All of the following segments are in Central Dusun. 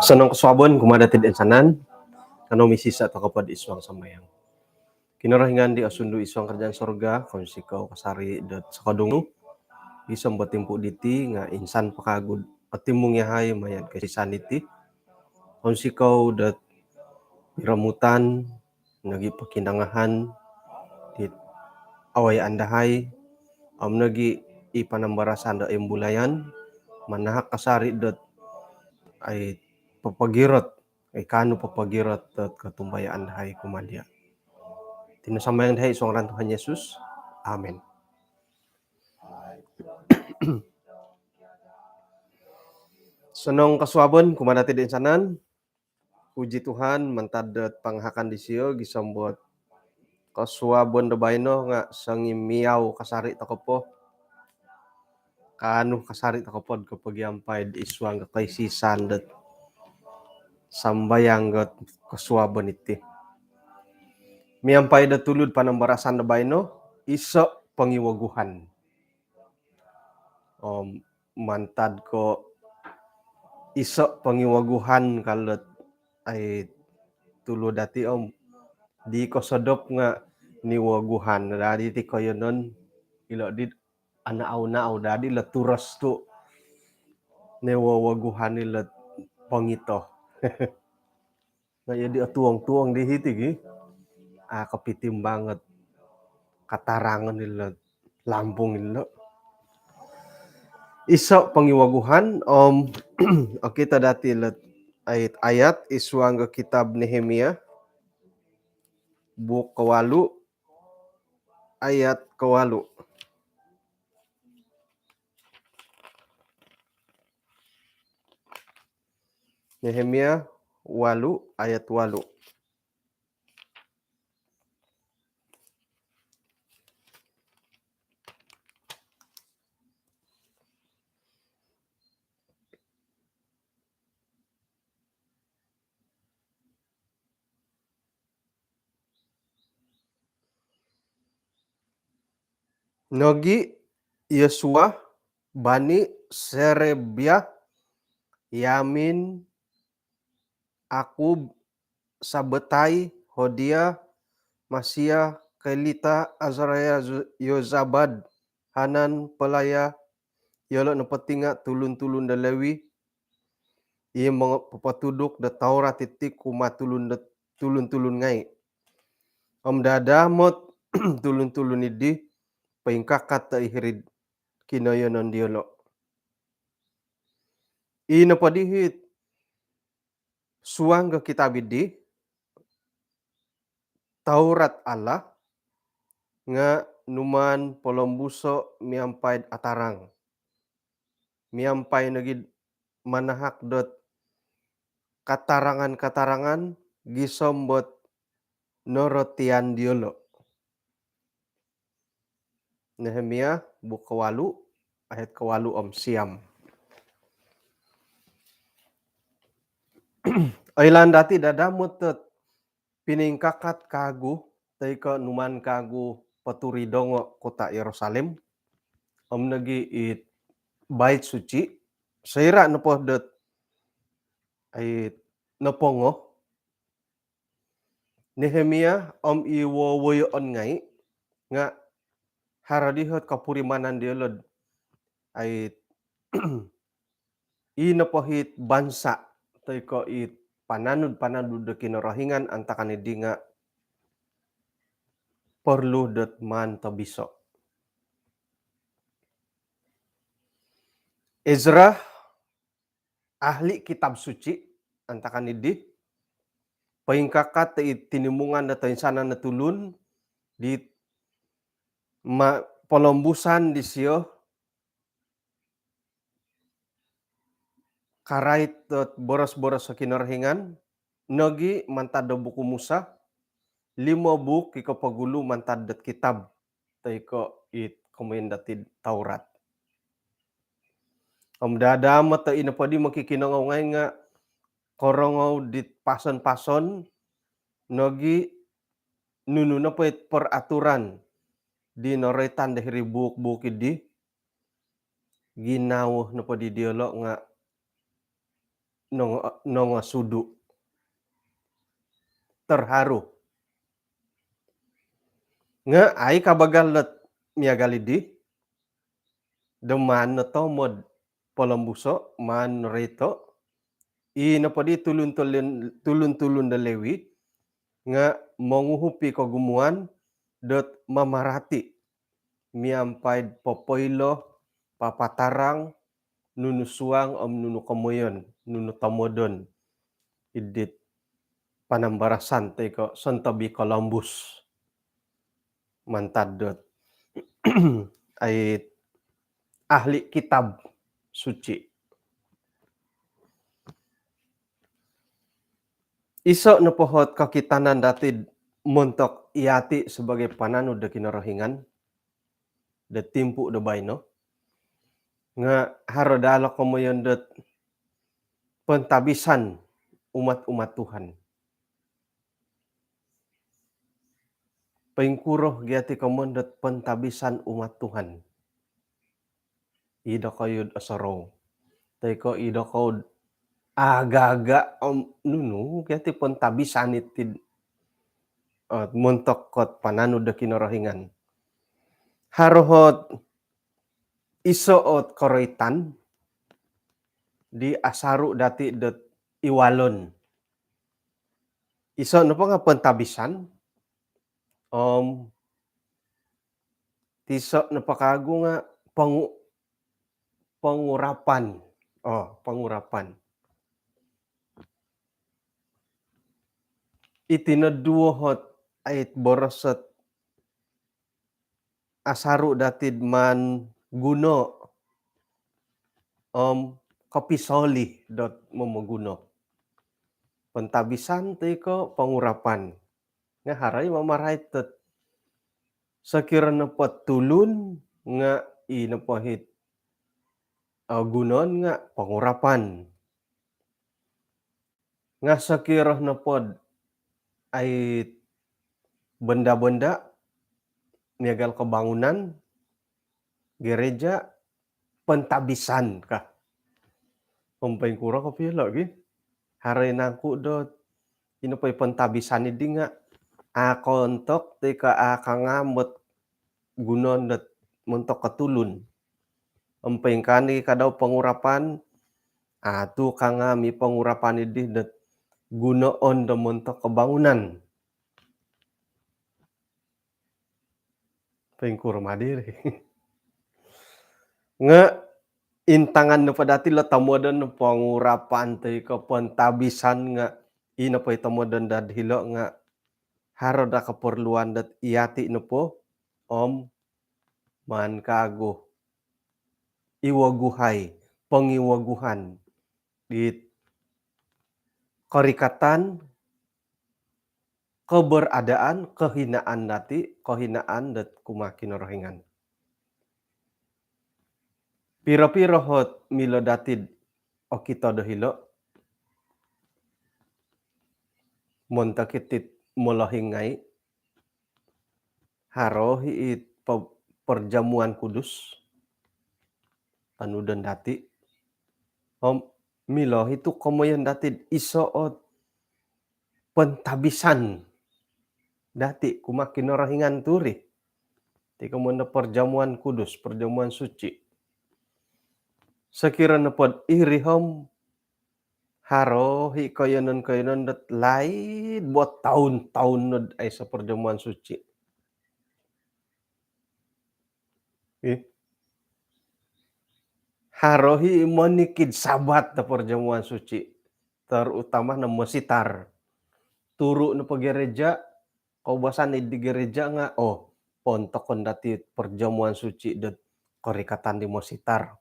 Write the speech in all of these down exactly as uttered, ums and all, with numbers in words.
Osonong kosuabon kumaa dati toinsanan. Kanou misisa' toko po id suang sambayang. Kinorohingan di osundu id suang karajaan sorga, kounsikou kasari' dot sokodung nu gisom do timpu diti nga' insan po kagu' otimung iyahai maya' do koisisan diti. Kounsikou dot piromutan nogi' pokinongohan dit awayaan dahai om nogi' i panambarasan do imbulayan manahak kasari' dot ai popogirot, ai kaanu popogirot dot kotumbayaan dahai kumaa diya'. Iti no sambayang dahai id suang ngaran Tuhan Yesus. Amin. Osonong kosuabon kumaa dati toinsanan. Puji Tuhan, mantad dot pangahakan disio gisom dot kosuabon do baino nga' songimiau kasari' toko po. Kaanu kasari' toko po do kopogiampai id suang do koisisan dot sambayang dot kosuabon iti. Miampai do tulud panambarasan do baino, iso' pongiwoguhan. Om mantad ko' iso' pongiwoguhan ka dot ai tulud dati om di kosodop nga' niwoguhan dadi ti koiyonon ilo' di anau-nau dadi ilo' turos tu' niwowoguhan ilo' pongito. Nga' iyo di otuong-tuong di hiti gi. A' kopitimbang ot katarangan ilo' lampung ilo'. Iso' pongiwoguhan om okito dati ilo' ayat-ayat id suang do kitab Nehemia, buuk kowalu', ayat kowalu'. Nehemia walu' ayat walu'. Nogi' Yosua, Bani, Serebia, Yamin, Akub, Sabetai, Hodia, Masia, Kelita, Azaraya, Zo-, Yozabad, Hanan, Pelaya, iyolo' nopo ti nga' tulun-tulun do Lewi, i mongopopotuduk do Taurat iti kumaa tulun do, tulun-tulun ngai'. Om dadamot tulun-tulun iddi poingkakat do hiri'd kinoiyonon diyolo'. I nopo di hit suang do kitab iddi, Taurat Allah, nga' numaan polombuso' miampai'd atarang. Miampai nogi'd manahak dot katarangan-katarangan gisom dot norotian diyolo'. Nehemia buuk kowalu', ayat kowalu' om siam. Oilaan dati' dadamot dot piningkakat kagu, toi ko' numaan kagu poturidongo' kota Yerusalem, om nogi' it Bait Suci, soira' nopo dot ai nopongo Nehemia om i wowoyoon ngai', nga' haro di hot kopurimanan diyolo'd ai i nopo hit bansa' toi ko' i pananud-pananud do Kinorohingan antakan iddi nga' porlu dot maan tobiso'. Ezra, ahli Kitab Suci antakan iddi, poingkakat i tinimungan do toinsanan do tulun di ma-, polombusan disiyo karait dot boros-boros do Kinorohingan, nogi' mantad do buuk Musa, limo buuk i kopogulu mantad dot kitab toi ko' it komoyon dati'd Taurat. Om dadamot i nopo di mokikinongou ngai' nga' korongou dit pason-pason, nogi' nunu nopo it peraturan di noroitan do hiri buuk-buuk iddi, ginawo nopo di diolo nga nongo, nongosudu, terharu. Nga ai kabagal dot miagal idi, do maan no tomod polombuso, maan no reito, i nopo di tulun-tulun, tulun-tulun do Lewi nga monguhupi kogumuan dot mamarati miampai'd popoilo, papatarang nunu suang om nunu komoyon, nunu tomodon id dit panambarasan toi ko sontob i kolombus. Mantad dot ai ahli kitab suci. Iso nopo ot kokitanan dati montok yati sebagai pananud do Kinorohingan do timpu do baino nga haro daa lo komoyon dot pentabisan umat-umat Tuhan. Poingkuro gia ti komoyon dot pentabisan umat Tuhan? I dokoyu'd osorou toi ko i dokou'd aga-aga om nunu gia ti pentabisan iti, eh, montok ot pananud do Kinorohingan? Haro ot iso ot koroitan di asaru dati dot iwalon. Iso nopo nga pentabisan, om tiso nopo kagu nga pongu-, pongurapan. Oh, pongurapan. Iti no duo ot ait boros ot asaru dati'd maan guno om kopisoli dot momoguno. Pentabisan toi ko pongurapan. Nga haro i mamarait dot sokiro nopo tulun nga i nopo it, eh, gunoon nga pongurapan. Nga sokiro nopo'd ai benda-benda miagal ko bangunan gereja, pentabisan ka. Om poingkuro kopio lo gi? Haro i nangku dot i nopo i pentabisan idi nga a kontok toi ko a kangam ot gunoon dot montok ko tulun. Om poingkaa nogi kadau pongurapan, a tu kangam i pongurapan idi dot gunoon do montok ko bangunan. Poingkuro ma diri? Nga intangan nopo dati lo tomodon pongurapan toi ko pentabisan nga i nopo i tomodon dad hilo nga haro daa keperluan dot yati nopo om maan kagu iwoguhai, pongiwoguhan dit korikatan, keberadaan, kohinaan dati, kohinaan dot kumaa Kinorohingan. Piro-piro ot milo dati'd okito do hilo montok iti't molohing ngai, haro i it pe-, perjamuan kudus, tanudon dati. Om milo i tu komoyon dati'd iso ot pentabisan dati kumaa Kinorohingan turi. Ti komoyon do perjamuan kudus, perjamuan suci. Sokiro nopo'd iri om haro i koiyonon-koiyonon dot laid bo toun-toun nod aiso perjamuan suci. Ih. Haro i monikid Sabat do perjamuan suci, terutama no mositar. Turu nopo gereja, koubasan i di gereja nga, oh, pontokon dati perjamuan suci dot korikatan di mositar.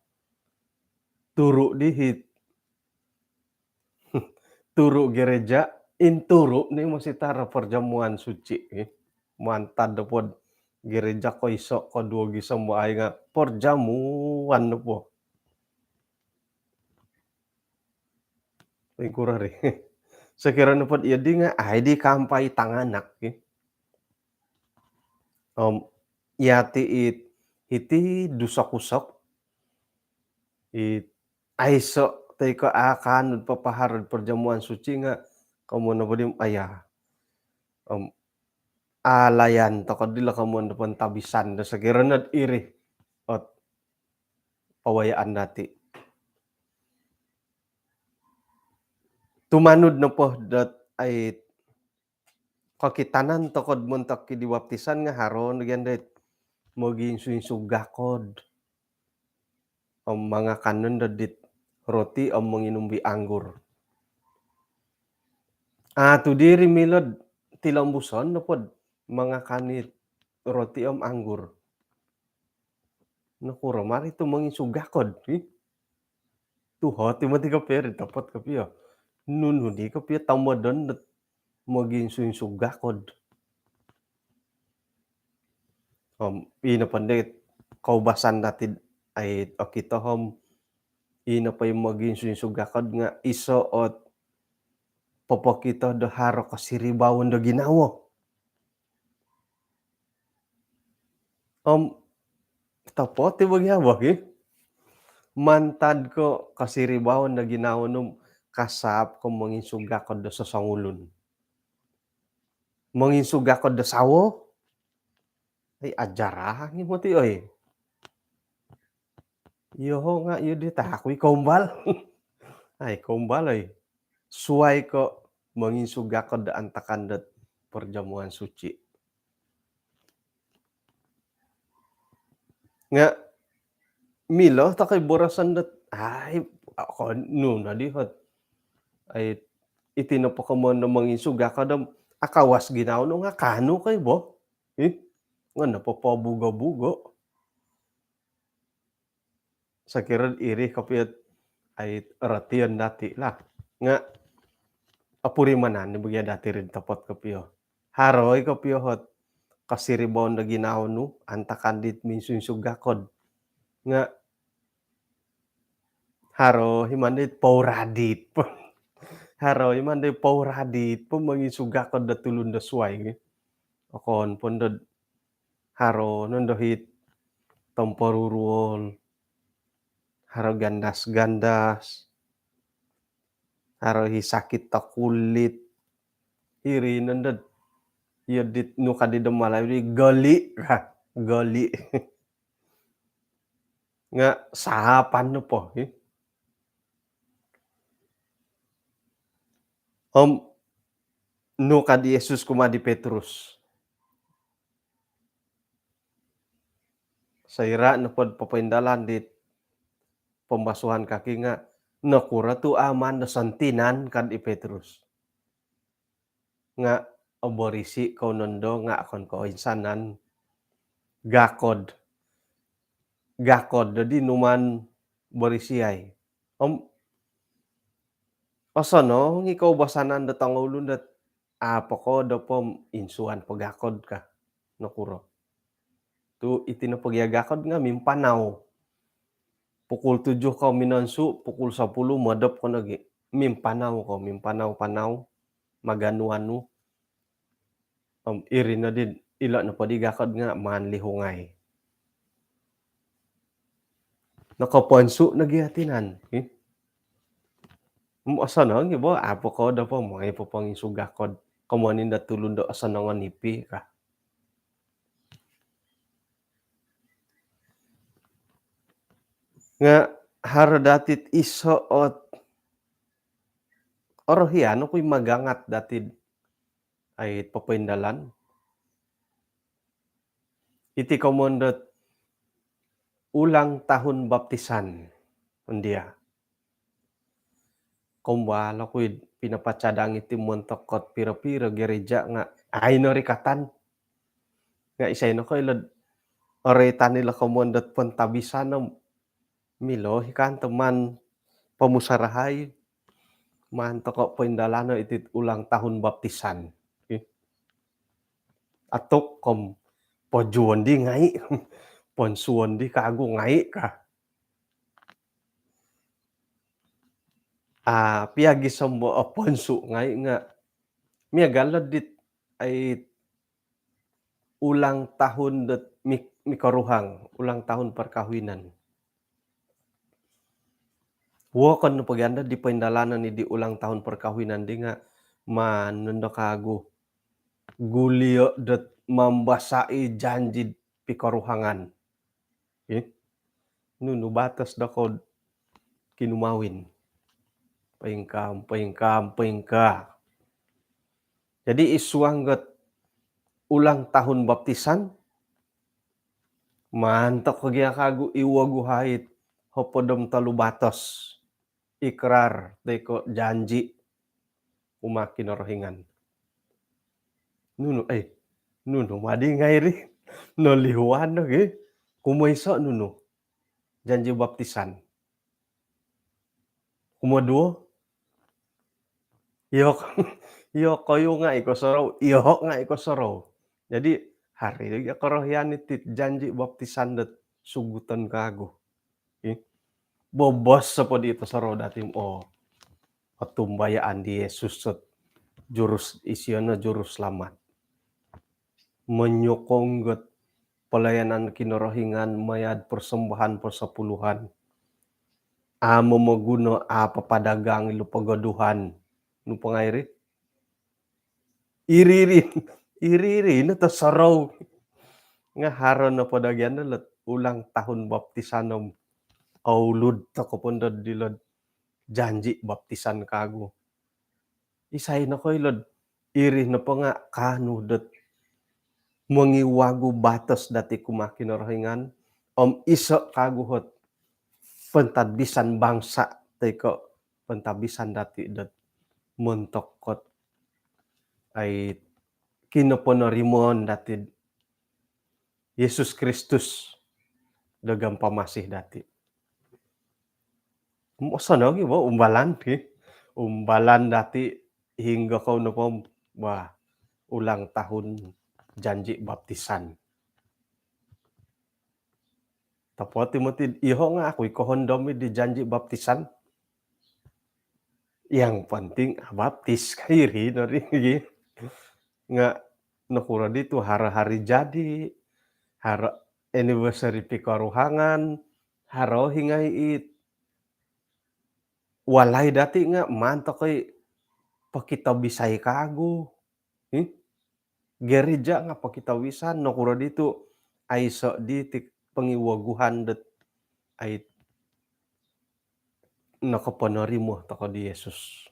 Turu di it, turu gereja, inturu ni mositar perjamuan suci, eh. Mantad nopo'd gereja koiso, koduo gisom bo ai nga perjamuan nopo. Ingkuro ri? Sokiro nopo'd iyo di nga ai di kaampai tanganak, ki. Om yati it hiti dusok-usok i aiso toi ko' a' kaanu do papaharo'd perjamuan suci nga' komoyon nopo di aya, alayan toko' dilo komoyon do pontabisan do sokiro nod iri ot pawayaan dati'. Tumanud nopo dot ai kokitanan toko'd montok ki di baptisan nga' haro no gia dot mogiinsu-insu gakod om mangakan nondo dit roti om monginum di anggur. A' tu diri milo'd tilombuson nopo'd mangakan it roti om anggur. Nokuro mari tu monginsugakod, hi? Tuho ti moti kopio ri topot kopio. Nunu di kopio tomodon dot moginsugakod. Om ino pondo koubasan dati ai okito om ino po i moginsugakod nga iso ot popokito do haro kosiribaon do ginawo. Om topot i bagi abo ki. Mantad ko kosiribaon do ginawo nu, kasaap ko monginsugakod do sosongulun. Monginsugakod do sawo. Ai, ajarah ngi moti oi. Iyoho nga iyo di taku i kombal. Ai, kombal oi. Suai ko monginsugakod do antakan dot perjamuan suci. Nga milo toko i boroson dot, ai, ko nu nodi hot. Ai, iti nopo komoyon do monginsugakod om akawas ginawo nu nga kaanu ko i bo. Ih, nga nopo pobugo-bugo. Sokiro iri kopio ai rotion dati lah. Nga opurimanan ni bagi dati ri topot kopio. Haro i kopio hot kosiribaon do ginawo nu antakan dit minsunsugakod. Nga haro i mandai pouradit. Haro i mandai pouradit po monginsugakod do tulun do suai. Okon pondo haro nondo hit tomporuruol, haro gandas-gandas, haro hi sakit do kulit, iri nondo iyo dit nu kadi do Malayu di goli ka, goli. Nga saapan nopo hi. Om nu kadi Yesus kumaa di Petrus. Soira nopod popoindalan dit pembasuhan kaki nga nokuro tu aman do sontinan kad i Petrus. Nga oborisi kou nondo nga okon ko insanan. Gakod. Gakod do di numan borisi ai. Om osonong i koubasanan do tongoulun dot apo ko do pom insuan pogakod ka. Nokuro. Tu iti no pogiagakod nga mimpanau. Pukul tujuh ko minonsu, pukul sepuluh modop ko nogi. Mimpanau ko, mimpanau-panau, maganu-anu. Om iri no di ilo nopo di gakod nga maan lihungai. Nokoponsu nogi atinan. Osonong i bo, apo ko do po mongoi po ponginsugakod. Komoyon do tulun do osonongon ipi ka. Nga haro dati iso ot orohian oku i magangat dati ai popoindalan. Iti komoyon dot ulang tahun baptisan. Ndia. Kombal oku i pinapacadang iti montok ot piro-piro gereja nga ai no rikatan. Nga isai no koilo oroitan ilo komoyon dot pontabisan om milo hi kan teman pomusarahai maan toko poindalano iti ulang tahun baptisan. Atuk kom pojuon di ngai, ponsuon di kagu ngai ka. A pia gisom bo oponsu ngai nga miagal dit ai ulang tahun dot mik- mikoruhang, ulang tahun perkahwinan. Buokon no pogi anda di poindalanon di ulang tahun perkahwinan di nga' maan nondo kagu gulio' dot mambasai janji pikoruhangan. Ih, nunu batos doko'd kinumawin? Poingkaa, poingkaa, poingkaa. Jadi id suang dot ulang tahun baptisan, maan toko gia kagu iwogu hai'd hopod om tolu batos ikrar toi ko' janji kumaa Kinorohingan. Nunu, eh, nunu madi ngai' ri? Nolihuan no gi. Kumoiso' nunu? Janji baptisan. Kumoduo, iyo, iyokoyu nga' i kosorou, iyoho' nga' i kosorou. Jadi haro i' korohian iti janji baptisan dot suguton kagu. Ih, bobos po di tosorou dati om, oh, otumbayaan di Yesus dot jurus, isio no juruselamat. Menyokong dot pelayanan Kinorohingan maya'd persembahan persepuluhan. Amo momoguno, a' papadagang ilo pogoduhan. Nu po ngai' ri? Iri-iri, iri-iri no tosorou. Nga' haro nopo do gia ndo lot ulang tahun baptisan om oulud toko po ndo dilo'd janji baptisan kagu. Isai nokoilo'd iri nopo nga' kaanu dot mongiwagu batos dati kumaa Kinorohingan om iso' kagu ot pentadbisan bangsa toi ko' pentadbisan dati dot montok dot ai kinoponorimoon dati'd Yesus Kristus do gam pamasih dati. Mosono gi bo umbalan ki. Umbalan dati hinggo kou nopo, wah, ulang tahun janji baptisan. Topot i moti, iyoho' nga' aku i kohondom i di janji baptisan. Yang penting abaptis ka iri no ri gi. Nga' nokuro di tu haro hari jadi, haro anniversary pikoruhangan, haro hi ngai' it. Walai dati nga' maan toko i pokitobisai kagu. Ih, gereja nga' pokitobisan, nokuro di tu aiso' diti pongiwoguhan dot ai nokoponorimo toko di Yesus.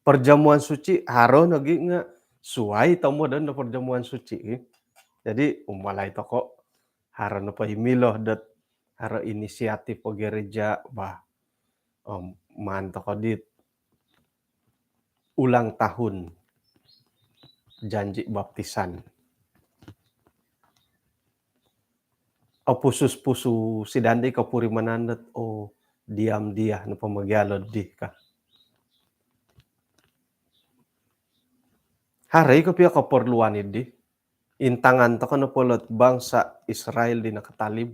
Perjamuan suci haro nogi nga' suwai tomod do perjamuan suci, ih. Jadi umbalai toko, haro nopo i milo dot haro inisiatif o gereja, bah, om maan toko dit ulang tahun janji baptisan. Opusus-pusus i dandi kopurimanan dot, oh, diam dia nopo mogialod di ka. Haro i kopio koporluan i di. Intangan toko nopo lot bangsa Israel di nakatalib.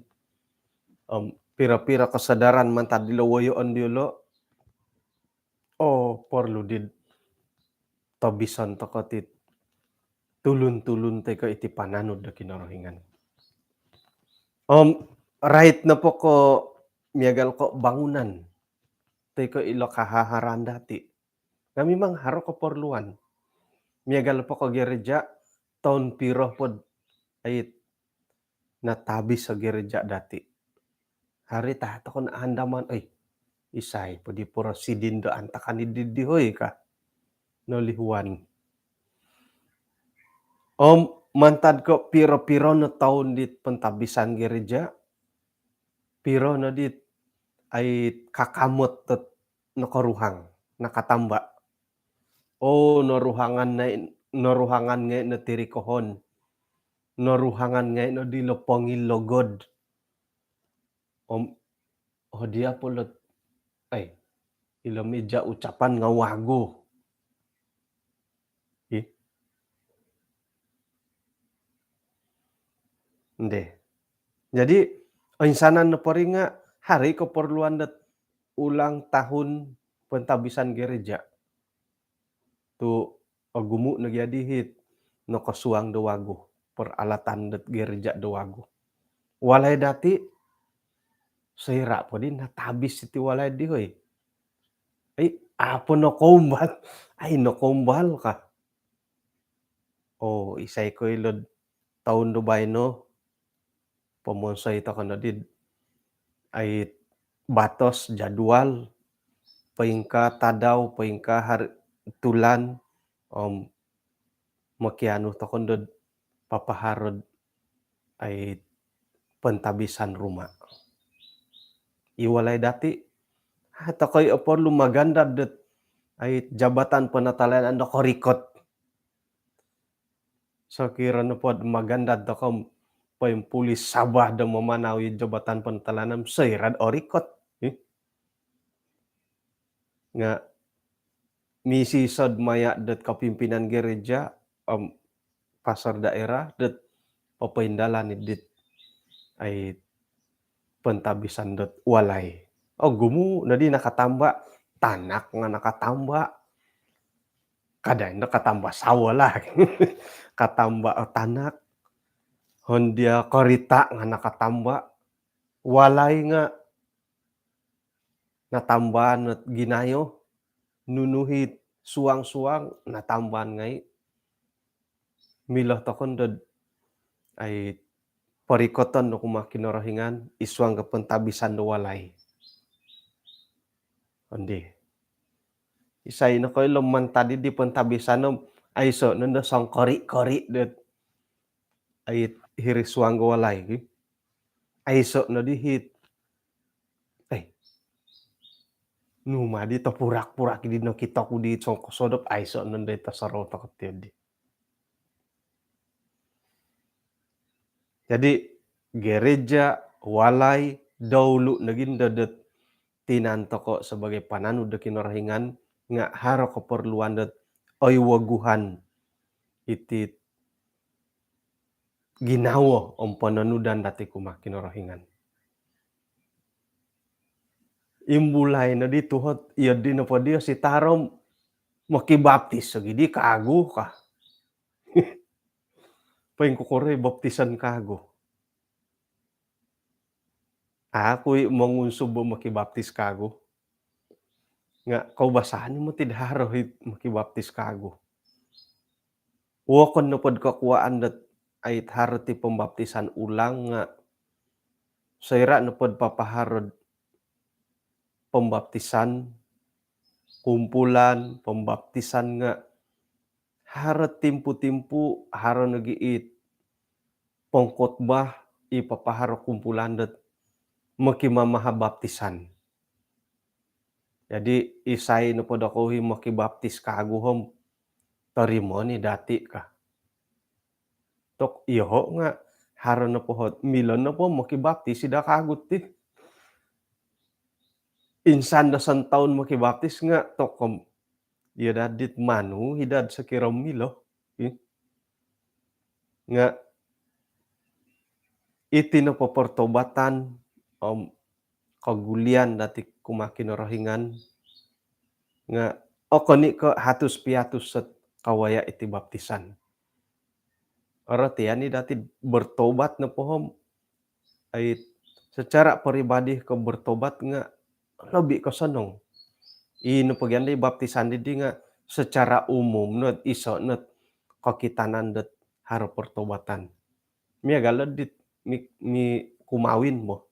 Om piro-piro kosodaran mantad dilo woyoon diolo. Oh, porlu di tobison toko ti tulun-tulun toi ko' iti pananud do Kinorohingan. Om rait nopo ko' miagal ko' bangunan toi ko' ilo kahaharan dati. Nga' mimang haro koporluan. Miagal nopo ko' gereja, toun piro pod ai natabis o gereja dati. Haro i toko naandaman, oi, isai po di poro sidin do antakan i di, di hoi ka. Nolihuan. Om mantad ko' piro-piro no toun di pentabisan gereja, piro no di ai kakamot dot nokoruhang, nakatamba. Oh, noruhangan nai, noruhangan ngai' no tirikohon. Noruhangan ngai' no dilo pongilogod. Om, oh, dia po lot, ai, ilo mija ucapan nga' wagu. Ih. Ndeh. Jadi oinsanan nopo ri nga' haro i koporluan dot ulang tahun pentabisan gereja. Tu ogumu' nogi adi hit nokosuang do wagu, peralatan dot gereja do wagu. Walai dati, Soira' po di natabis iti walai di, hoi. Ai, apo nokoumbal? Ai, nokoumbal ka. Oo, isai koilo'd toun do baino, pomonsoi toko' noddi'd ai batos, jadual, poingkaa tadau, poingkaa har-, tulan, om mokianu toko' noddi'd papaharo'd ai pentabisan ruma'. I walai dati', a' toko' i' oporlu magandad dot ai Jabatan Penatalayanan do korikot. Sokiro nopod magandad toko' poimpulis Sabah do mamanau i Jabatan Penatalayanan, soira'd orikot. Ih. Nga' misiso'd maya' dot kepimpinan gereja, om, pastor daerah dot popoindalan i dit ai pentabisan dot walai. Ogumu' noddi nakatamba', tanak nga' nakatamba'. Kada' indo katamba' sawo lah. Katamba' tanak. Hondia korita' nga' nakatamba'. Walai nga' natambaan ot ginayo, nunu hit suang-suang natambaan ngai'. Milo toko' noddi'd ai porikoton do kumaa Kinorohingan i suang ko pentabisan do walai. Ondi. Isai nokoilo mantad di pentabisan om aiso' nondo songkori-kori dot ai hiri suang do walai ki. Aiso' noddi hit. Eh. Numa di topurak-purak di nokito ku di songkosodop, aiso' nondo i tosorou toko' ti oddi. Jadi, gereja, walai, doulu' nogi ndo dot tinan toko' sebagai pananud do Kinorohingan nga' haro koporluan dot oiwoguhan iti ginawo om pononudan dati' kumaa Kinorohingan. Imbulai noddi tuhot, iyo di nopo diyo si tarom mokibaptis ogi di kagu ka. Poingkukuro i baptisan kagu? Aku i' mongunsub bo mokibaptis kagu. Nga' koubasanan i' moti'd haro i' mokibaptis kagu. Wokon nopod kokuwaan dot ai haro ti pembaptisan ulang nga' soira' nopod papaharo'd pembaptisan, kumpulan pembaptisan nga' haro timpu-timpu, haro nogi i pengkhotbah, i papaharo kumpulan dot mokimamaha baptisan. Jadi, isai nopo dokoyu i mokibaptis kagu om torimo ni dati' ka. Tok, iyoho' nga' haro nopo hot, milo nopo mokibaptis i daa kagu ti. Insan do santaun mokibaptis nga' tok om iyo daa dit manu i daa sokiro milo. Ih. Nga' iti nopo pertobatan om kogulian dati' kumaa Kinorohingan nga' okon i' ko' hatus piatus sot kawaya' iti baptisan. Orotian i' dati'd bertobat nopo om ai secara peribadi ko bertobat nga' lobi kosonong. I nopo gia ndo i baptisan didi nga' secara umum not iso' not kokitanan dot haro pertobatan. Miagal dit mi, mi kumawin bo.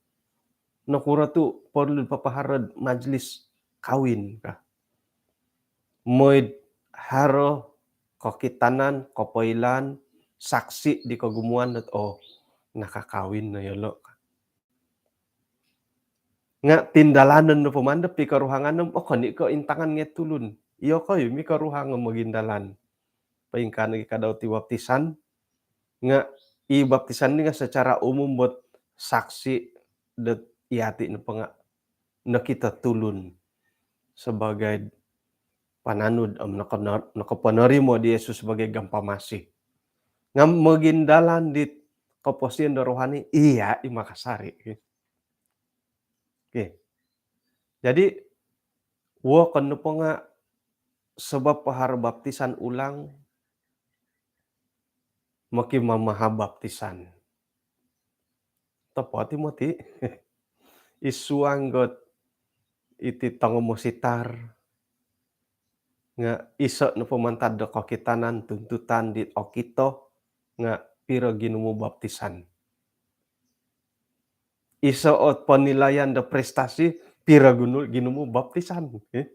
Nokuro tu' porlu papaharo'd majlis kawin ka? Moi'd haro kokitanan, kopoilaan, saksi' di kogumuan dot, oo, nakakawin no yolo' ka. Nga' tindalanon nopo maan do pikoruhangan om okon i' ko' intangan ngai' tulun. Iyokoyu mikoruhang om mogindalan. Poingkaa nogi kadau ti baptisan, nga' i baptisan ni nga' secara umum buat saksi' dot iyati' nopo nga' nokito tulun sebagai pananud om noko-, nokoponorimo di Yesus sebagai gampamasi. Nga' mogindalan dit koposion do rohani, iya' i makasari'. Okey. Jadi, wokon nopo nga' sabab paharo baptisan ulang, mokimamaha baptisan. Topot i' moti'. isuang got iti tongo mositar nga iso nopo mantad do kokitanan tuntutan dit okito nga piro ginumu baptisan. Iso ot penilaian do prestasi, piro gunu-, ginumu baptisan. Eh?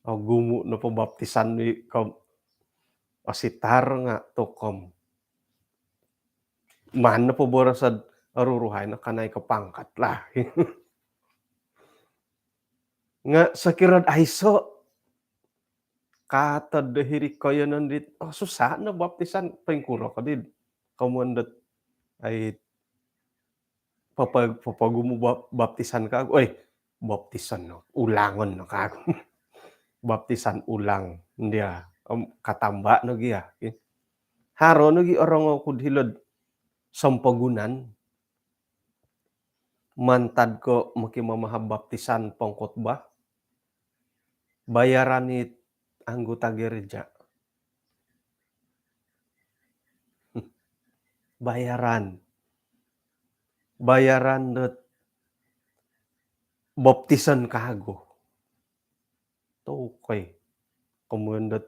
Ogumu nopo baptisan di kom ositar nga tokom. Mana po boroso'd oruruhai no kanai ko pangkat lah. Nga sokiro aiso katod do hiri koyonon dit, oh, susah no baptisan, poingkuro ko dit. Komoyon dot ai papa-, papagumu bap-, baptisan kagu. Oi, baptisan no, ulangon no kagu. Baptisan ulang. Ndia, om, katamba no gia. Haro no gi orongou kud hilo'd sompogunan mantad ko mokimamahab baptisan pengkhotbah, bayaran it anggota gereja. Bayaran. Bayaran dot baptisan kagu. Tokoi. Komoyon dot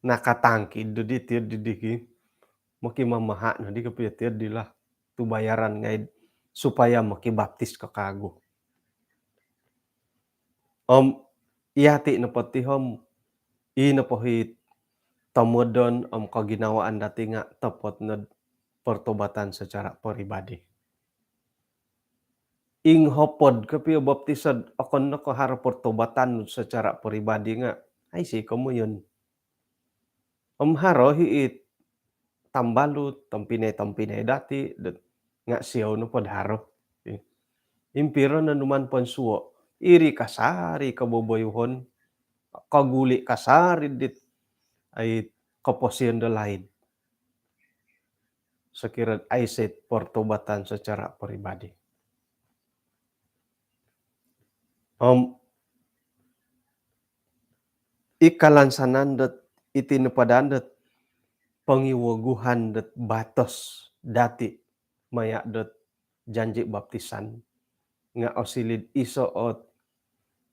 nakatangkid do di tiyo di diki. Mokimamaha no di kopio tiyo di lah. Tu bayaran ngai supaya mokibaptis ko kagu. Om, iyati nopo ti om, i nopo hi tomodon om koginawaan dati nga topot nod pertobatan secara peribadi. Inghopod kopio baptisan, okon no ko haro pertobatan secara peribadi nga, ai si komoyon. Om haro hi it tambalut, tompinai-tompinai dati, dot nga siou nopo do haro. Impiro no numan ponsuo, iri kasari koboboyuhon, koguli kasari dit, ai koposion do laid. Sokiro aiso it pertobatan secara peribadi. Om, i kalansanan dot iti nopo daa dot pongiwoguhan dot batos dati maya dot janji baptisan nga osiliu'd iso ot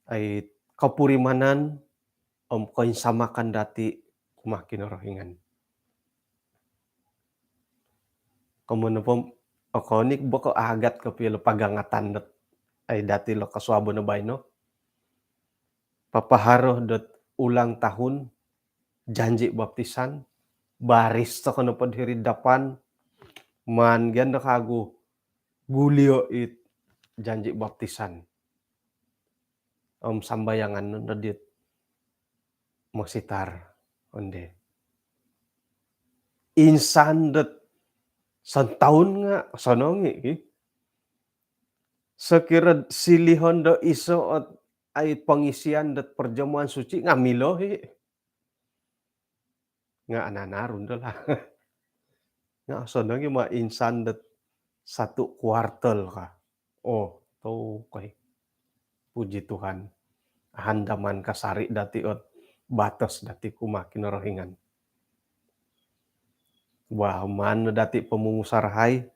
ai kopurimanan om koinsamakan dati kumaa Kinorohingan. Komoyon nopo, okon i bo ko agat kopio lo pagangatan dot ai dati lo kosuabon baino. Papaharo dot ulang tahun janji baptisan, baris toko nopo diri dapan, maan gia do kagu gulio it janji baptisan. Om sambayangan no dit mositar, onde. Insan dot santaun nga sonongi ki. Sokiro silihon do iso ot ai pengisian dot perjamuan suci nga milo hi. Nga ananarun do lah. Nga sonongi ma insan dot satu kuartal ka. Oh, tokoi. Puji Tuhan. Ahandaman kasari dati ot batos dati kumaa Kinorohingan. Wah, maan dati pomumusarahai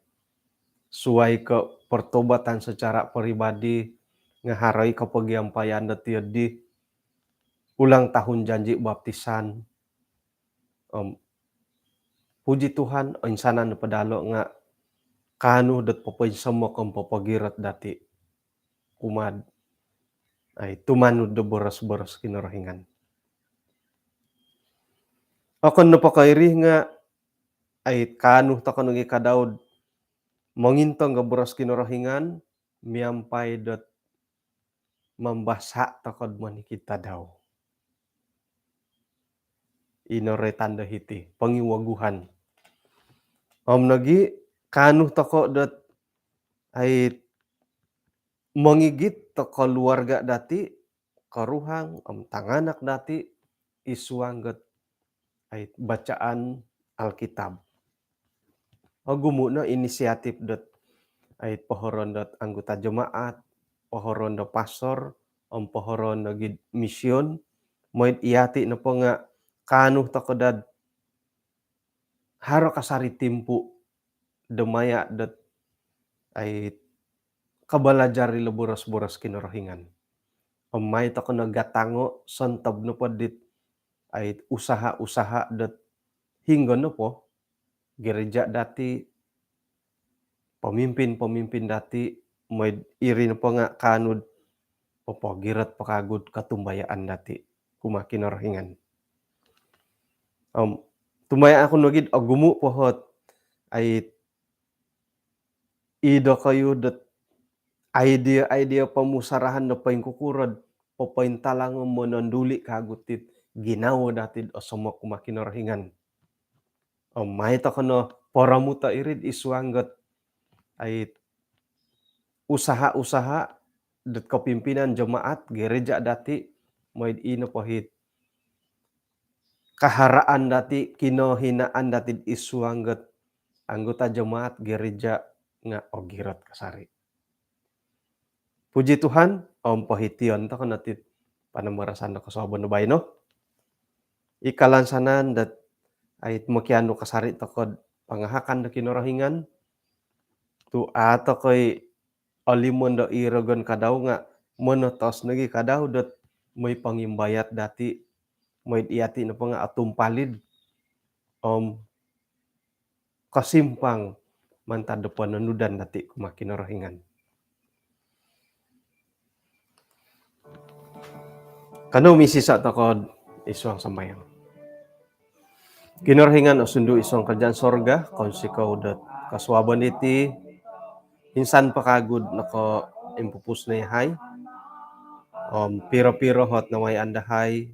suai ko pertobatan secara peribadi nga haro i kopogiampayan dati di ulang tahun janji baptisan. Om, puji Tuhan, insanan do padalo nga kaanu dot popoinsomok om popogirot dati kumaa ai tumanud do boros-boros Kinorohingan. Okon nopo ko iri nga ai kaanu toko nogi ka Daud mongintong do boros Kinorohingan miampai dot mambasa toko do monikid tadau. Ino roitan do hiti, pongiwoguhan. Om nogi kaanu toko dot ai mongigit toko keluarga dati, koruhang om tanganak dati id suang dot ai bacaan Alkitab. Ogumu no inisiatif dot ai pohoroon dot anggota jemaat, pohoroon do pastor, om pohoroon do gid mision, mooi do iyati nopo nga kaanu toko dot haro kasari timpu do maya dot ai kabalajar ilo boros-boros Kinorohingan. Om mai toko no gatango sontob nopo dit ai usaha-usaha dot hinggo nopo gereja dati, pemimpin-pemimpin dati, mooi iri nopo nga kaanu do popogirot po kagu do kotumbayaan dati kumaa Kinorohingan. Om tumbayaan ku nogi do ogumu po ot ai i dokoyu dot idea-idea pomusarahan do poingkukuro do popointalang om mononduli kagu dit ginawo dati do osomok kumaa Kinorohingan. Om mai toko no poromuto iri id suang dot ai usaha-usaha dot kepimpinan jemaat gereja dati, mooi ino po it kaharaan dati, kinohinaan dati id suang dot anggota jemaat gereja nga ogirot kasari. Puji Tuhan, om pohition toko no it panambarasan do kosuabon do baino. I kalansanan dot ai mokianu kasari toko do pangahakan do Kinorohingan, tu a toko i olimon do i rogon kadau nga monotos nogi kadau dot mooi pongimbayat dati, mooi yati nopo nga otumpalid om kosimpang mantad do pononudan dati kumaa Kinorohingan. Kanou misisa toko id suang sambayang. Kinorohingan osundu id suang kerajaan sorga, kounsikou dot kosuabon diti, insan po kagu do nokoimpupus no yahai om piro-piro ot nawayaan dahai,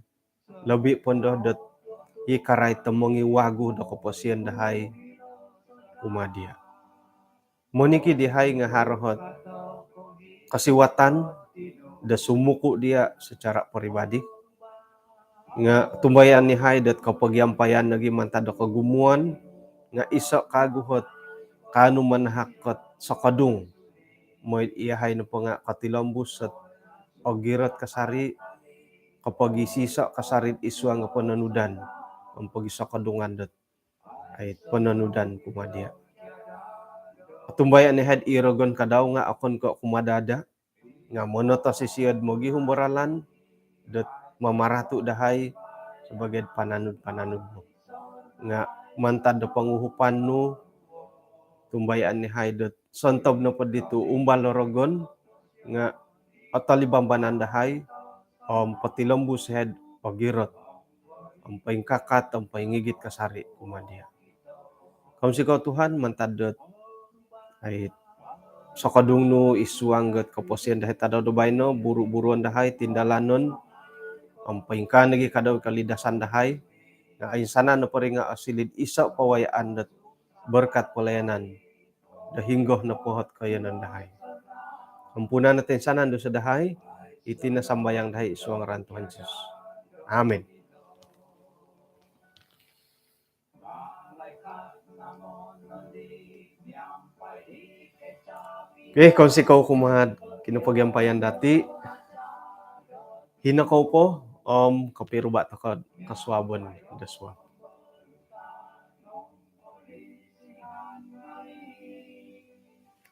lobi po ndo dot i karait do mongiwagu do koposion dahai kumaa dia. Monikid yahai nga haro ot kosiwatan do sumuku dia secara peribadi, nga tumbayaan yahai dot kopogiampayan nogi mantad do kogumuan, nga iso kagu ot kaanu manahak ot sokodung, mooi yahai nopo nga kotilombus ot ogirot kasari, kopogisiso kasari id suang pononudan om pogisokodungan dot ai pononudan kumaa dia. Tumbayaan yahai do i rogon kadau nga okon ko kumadada, nga monotos isio do mogihum do ralan dot mamaratu dahai sebagai pananud-pananud nu. Nga mantad do ponguhupan nu, tumbayaan yahai dot sontob nopo ditu umbal do rogon nga otolibambanan dahai om potilombus yahai do ogirot om poingkakat om poingigit kasari kumaa dia. Kounsikou Tuhan mantad dot ai sokodung nu id suang dot koposion dahai tadau do baino, buru-buruon dahai, tindalanon om poingkaa nogi kadau kolidasan dahai, nga oinsanan nopo iri nga osiliu do iso pawayaan dot berkat pelayanan do hinggo nopo ot koiyonon dahai. Ampunan ot oinsanan dosa dahai, iti no sambayang dahai id suang ngaran Tuhan Yesus. Amin. Okey, kounsikou kumaa do kinopogiampayan dati. Hino kou po om kopiruba toko do kosuabon do suab.